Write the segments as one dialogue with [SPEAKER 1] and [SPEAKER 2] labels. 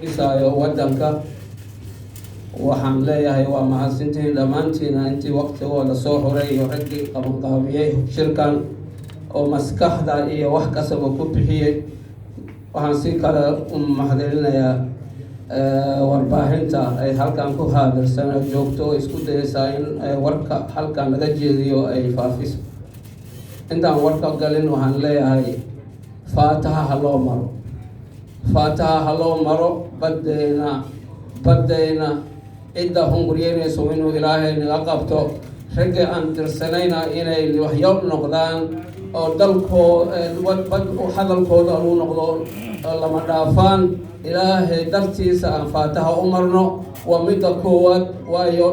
[SPEAKER 1] Dhisaayo waddanka. Waxaan leeyahay waa mahadsantihiin dhammaantiina intii waqtigooda soo huray iyo raggii qabanqaabiyey shirkan oo maskaxda iyo wax kastaba ku bixiyey. Waxaan si kale u mahadcelinayaa warbaahinta ay halkan ku haadirsan oo joogto oo isku dayeysaa in warka halkan laga jeediyo ay faafiso. Intaan warka galin, waxaan leeyahay faataha ha loo maro, faataha ha loo maro baddeyna. Baddeyna cidda hunguriyeynayso inuu Ilaahay naga qabto, ragga aan dirsanayna inay waxyo noqdaan oo dalkoo bad hadalkooda uu noqdo lama dhaafaan. Ilaahay dartiisa aan faataha u marno, waa midda koowaad. Waayo,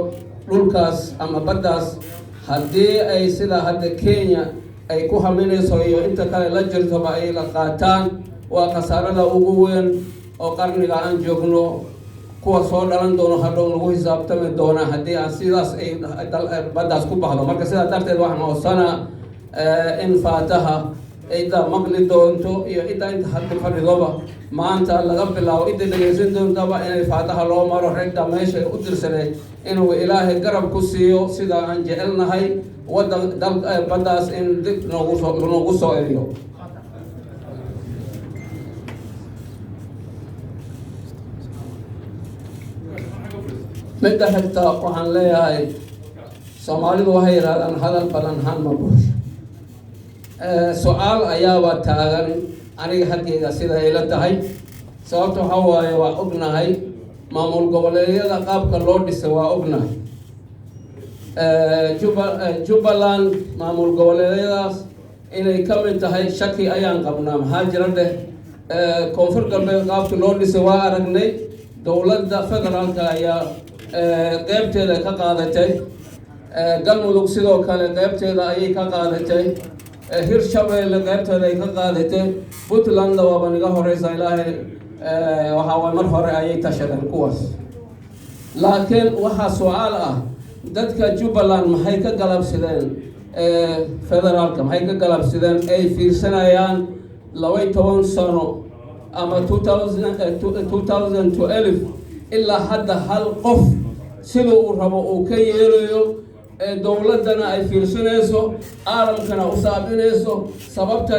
[SPEAKER 1] dhulkaas ama baddaas haddii ay sida hadda Kenya ay ku haminayso iyo inta kale la jirtoba ay la qaataan, waa khasaarada ugu weyn oo qarniga aan joogno kuwa soo dhalan doono hadhow lagu xisaabtami doona haddii aan sidaas ay baddaas ku baxdo. Marka sidaa darteed waxaan hoosanaa in faataha cidda maqli doonto iyo cidda inta hadda fadhidoba, maanta laga bilaabo cidda dhegeysan doontaba, inay faataha loo maro ragga meesha u dirsanay inuu Ilaahay garab ku siiyo sida aan jecelnahay wadan dal baddaas in dib noogu soo celiyo. Midda xigta waxaan leeyahay, Soomaalidu waxay yidhahdaan hadal badan han ma buuxsho. Su-aal ayaaba taagan aniga xaggeyga sida ay la tahay. Sababta waxaa waaye, waa ognahay maamul goboleedyada qaabka loo dhisay, waa ognahay Jubbaland maamul goboleedyadaas inay ka mid tahay shaki ayaan qabnaa. Maxaa jira dheh, Koonfur Galbeed qaabkii loo dhisay waa aragnay, dowladda federaalka ayaa qeybteeda ka qaadatay. Galmudug sidoo kale qeybteeda ayay ka qaadatay. Hirshabeelle qeybteeda ay ka qaadatay. Puntlandna waaba naga horeysa, Ilaahay waxaa waay mar hore ayay tashadeen kuwaas. Laakiin waxaa su-aal ah, dadka Jubbaland maxay ka galabsideen federaalka? Maxay ka galabsideen ay fiirsanayaan 12 sano ama 2012 ilaa hadda hal qof sida uu rabo uu ka yeelayo, dowladdana ay fiirsanayso, caalamkana u saabinayso? Sababta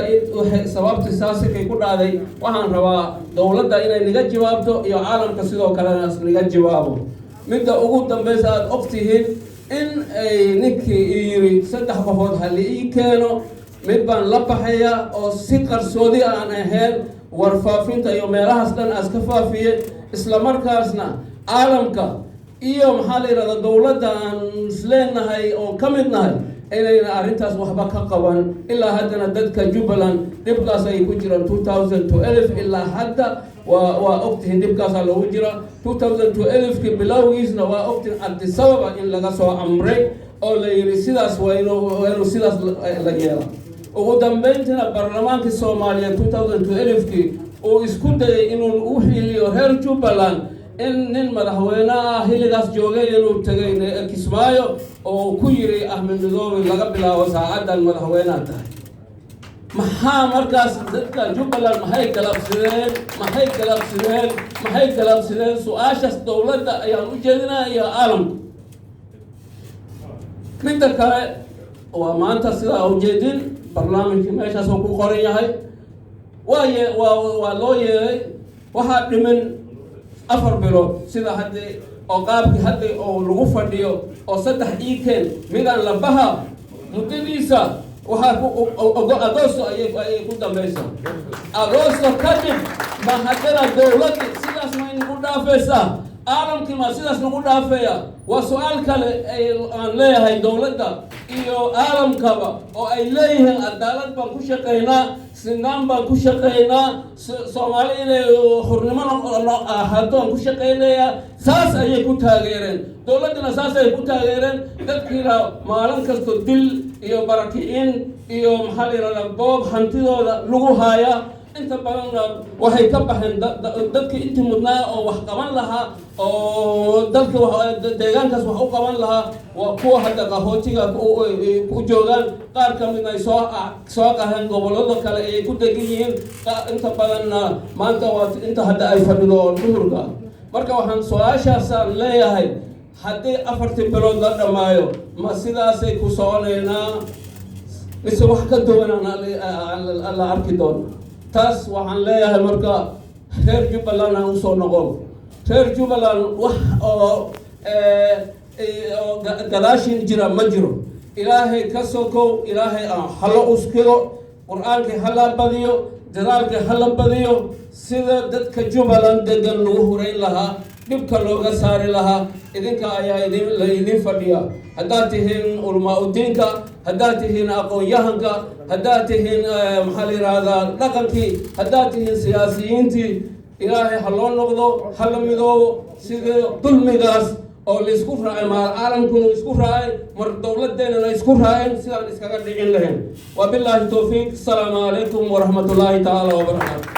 [SPEAKER 1] saasikay ku dhacday waxaan rabaa dowladda inay naga jawaabto iyo caalamka sidoo kalena naga jawaabo. Midda ugu dambeysa, aada og tihiin in ay ninkii i yiri saddex qofood ha la ii keeno, mid baan la baxaya, oo si qarsoodi aan ahayn warfaafinta iyo meelahaas dhan aas ka faafiyey, isla markaasna caalamka iyo maxaa la yidhahda dowladda aan isleenahay oon ka mid nahay inayna arrintaas waxba ka qaban. Ilaa haddana dadka Jubbaland dhibkaas ay ku jiraan 2012 ilaa hadda. Waa ogtihiin dhibkaasaa loogu jira. 2012-kii bilowgiisna waa ogtihiin Addis Ababa in laga soo amray oo la yidhi sidaas waa inuu sidaas la yeela. Ugu dambeyntiina baarlamaankii Soomaaliya 2012-kii uu isku dayay inuu u xiliyo reer Jubbaland in nin madaxweyne ah xilligaas joogay inuu tegay Kismaayo oo uu ku yiri, "Axmed Midoobe, laga bilaabo saacaddan madaxweyneha tahay." Maxaa markaas dadka Jubbaland maxay galabsideen? Maxay galabsideen? Maxay galabsideen? Su-aashaas dowladda ayaan u jeedinaya iyo caalamka. Midda kale, waa maanta sidaa ujeedin barnaamijkii meeshaas uu ku qoran yahay, waaye waa loo yeelay. Waxaa dhimin 4 bilood sida haddii oo qaabkii hadda oo lagu fadhiyo oo saddex iikeen midaan la baha muddadiisa waxaa ku Agoosto ayay ku dambaysaa. Agoosto kadib ma haddana dowladdi sidaas ma inagu dhaafaysaa? Caalamkii ma sidaas nagu dhaafaya? Waa su-aal kale ay aan leeyahay dowladda iyo caalamkaba oo ay leeyihiin cadaalad baan ku shaqaynaa, sinaan baan ku shaqaynaa, Soomaali inay xurnimo ahaato aan ku shaqaynayaa. Saas ayay ku taageereen dowladdana, saas ay ku taageereen dadkiina. Maalin kasto dil iyo barakicin iyo maxaa la yidhahdaa boob hantidooda lagu haayaa. Inta badanna waxay ka baxeen dadkii intii mudnaa oo wax qaban lahaa oo dalka deegaankaas wax u qaban lahaa. Waa kuwa hadda qaxootiga ku joogaan. Qaar ka midna ay soo qaheen, gobollada kale ay ku degan yihiin. Inta badanna maanta waa inta hadda ay fadhido oo duhurka. Marka waxaan su-aashaasaan leeyahay: haddii 4tii bilood la dhammaayo, ma sidaasay ku soconaynaa mise wax ka duwan aan la arki doono? Taas waxaan leeyahay. Marka reer Jubbaland aan usoo noqon. Reer Jubbaland, wax oo gadaashin jira ma jiro. Ilaahay ka sokow, Ilaahay aan hala uskiro, Qur-aankii hala badiyo, dadaalkii hala badiyo, sida dadka Jubbaland degan lagu hureyn lahaa, dhibka looga saari lahaa. Idinka ayaa idin la idin fadhiya. Haddaad tihiin culamaa udiinka, haddaad tihiin aqoon-yahanka, haddaad tihiin, maxaa la yidhaahdaa, dhaqankii, haddaad tihiin siyaasiyiintii, Ilaahay ha loo noqdo, ha la midoobo, sidii dulmigaas oo laisku raacay, maar caalamkuna isku raacay, mar dowladeennana isku raaceen, sidaan iskaga dhicin lahayn. Wabilaahi towfiiq. Asalaamu calaykum waraxmatullaahi tacaala wabarakaatu.